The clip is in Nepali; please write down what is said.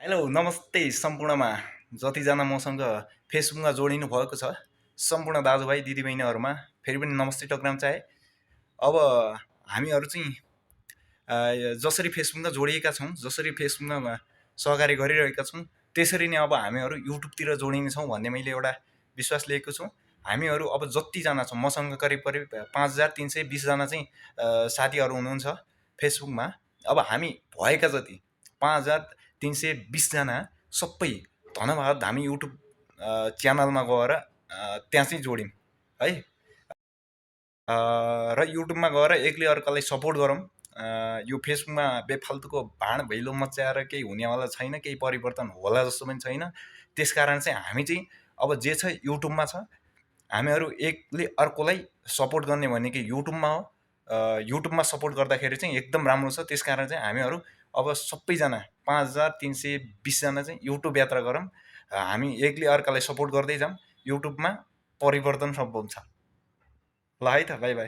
हेलो नमस्ते सम्पूर्णमा जतिजना मसँग फेसबुकमा जोडिनु भएको छ सम्पूर्ण दाजुभाइ दिदीबहिनीहरूमा फेरि पनि नमस्ते टक्राम चाहे। अब हामीहरू चाहिँ जसरी फेसबुकमा जोडिएका छौँ, जसरी फेसबुकमा सहकारी गरिरहेका छौँ, त्यसरी नै अब हामीहरू युट्युबतिर जोडिनेछौँ भन्ने मैले एउटा विश्वास लिएको छु। हामीहरू अब जतिजना छौँ, मसँग करिब करिब 5320जना चाहिँ साथीहरू हुनुहुन्छ फेसबुकमा। अब हामी भएका जति 5320जना सबै धन्यवाद हामी युट्युब च्यानलमा गएर त्यहाँ चाहिँ जोड्यौँ है। र युट्युबमा गएर एकले अर्कालाई सपोर्ट गरौँ। यो फेसबुकमा बेफाल्तुको भाँड भैलो मच्याएर केही हुनेवाला छैन, केही परिवर्तन होला जस्तो पनि छैन। त्यसकारण चाहिँ हामी चाहिँ अब जे छ युट्युबमा छ, हामीहरू एकले अर्कोलाई सपोर्ट गर्ने भनेको युट्युबमा हो। युट्युबमा सपोर्ट गर्दाखेरि चाहिँ एकदम राम्रो छ। त्यसकारण चाहिँ हामीहरू अब सबैजना 5320जना चाहिँ युट्युब यात्रा गरौँ। हामी एकले अर्कालाई सपोर्ट गर्दै जाऊँ। युट्युबमा परिवर्तन सम्भव छ। ल है त, बाई बाई।